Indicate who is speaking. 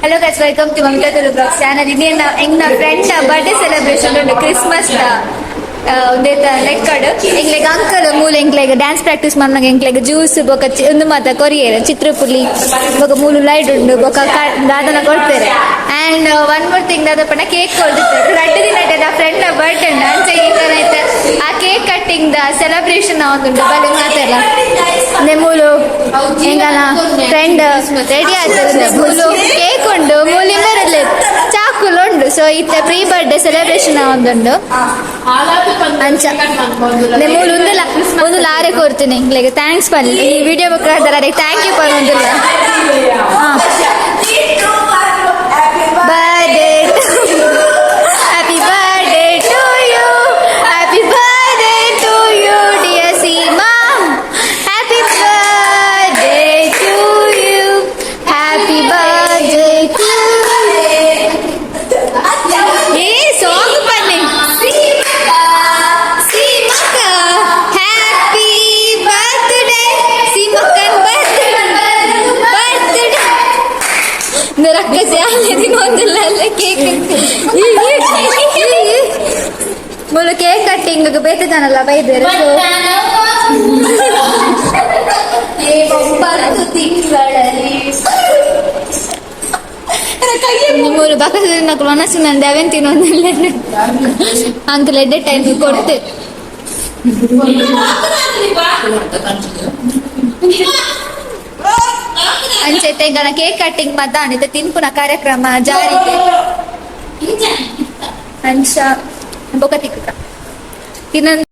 Speaker 1: Hello guys, welcome to Mamita Tulu vlogs channel. ಇನ್ನೇನು ಎಂಗ್ನ friend birthday celebration ಉಂಡು Christmas ಉಂದೇತ ಲೆಕ್ಕಡ್. ಎಂಗ್ಲೆಗ್ uncle ಮೂಲ ಎಂಕ್ಲೆಗ್ dance practice ಮಲ್ಪುನಗ ಎಂಕ್ಲೆಗ್ ಜ್ಯೂಸ್ ಬೊಕ ಉಂದು ಮಾತ ಕೊರಿಯೆರ್. ಚಿತ್ರಪುಲಿ ಬೊಕ ಮೂಲು ಲೈಟ್ ಉಂಡು, ಬೊಕ ದಾದನ ಕೊಡ್ತಾರೆ. And one more thing ದಾದ ಪಂಡ, ಕೇಕ್ ಕೊಡ್ದಿತ್ತೆರ್. ರಡ್ಡ್ ದಿನ ಫ್ರೆಂಡ್ ಬರ್ಡೇ ಉಂಡು. ಅಂಚ ಈ ತರ ಐತೆ ಆ cake cutting the celebration ಆವೊಂದುಂಡು. ಬಲೆ ಮಾತೆಲ್ಲ ಮೂಲು ಎಂಗನ ಫ್ರೆಂಡ್ ರೆಡಿ ಆಗ್ತದೆ. ಮೂಲು ಕೇಕ್ ಉಂಡು, ಮೂಲು ಇಂಬೆರೆಲ್ಲ ಚಾಕುಲು ಉಂಡು. ಸೊ ಇತ್ತೆ pre birthday celebration ಆವೊಂದುಂಡು. ಅಂಚ ಮೂಲು ಉಂದುಲ ಒಂದು ಲಾರೆ ಕೊಡ್ತೀನಿ ಎಂಕ್ಲೆಗ್. Thanks ಪನ್ನಿ. ಈ ವಿಡಿಯೋ ಮುಖಾಂತರ thank you ಪನ್ನೊಂದುಲ್ಲ. ಹಾಂ, birthday, happy birthday to you, happy birthday to you, dear Seema, happy birthday to you, happy birthday to. ಏ ಸಾಂಗ್ ಬನ್ನಿ. ಸೀಮಕ್ಕ, ಹ್ಯಾಪಿ ಬರ್ತ್ಡೇ ಸೀಮಕ್ಕನ್ ಬರ್ತ್ಡೇ ಬರ್ತ್ಡೇ. ರಕ್ಕಸಿ ಒಂದಿಲ್ಲ ಅಲ್ಲ. ಕೇಕ್ ಮೂಲು ಕೇಕ್ ಕಟ್ಟಿಂಗ್ ಬೇತೆ ಜನಲ್ಲ ಬೈದೇರು. ಸೊ
Speaker 2: 9 ತಿಂಗಳಲ್ಲಿ
Speaker 1: ಮೂರು ಬಕಸೂರಿನಕುಲು ಒನಸಿನಂದೆ ಅವೆನ್ ತಿನ್ನೊಂದಿಲ್ಲ. ಅಂಕಲ್ ಎಡ್ಡೆ ಟೈಮ್ ಕೊಡ್ತೆ. ಅಂಚೆ ಎಂಕನ ಕೇಕ್ ಕಟ್ಟಿಂಗ್ ಮತ್ತ ಅನಿತ ತಿನ್ಪುನ ಕಾರ್ಯಕ್ರಮ ಜಾರಿಗೆ. ಅಂಚ ಬೊಕ ತಿಕ್ಕ ತಿನ್ನೊಂದು.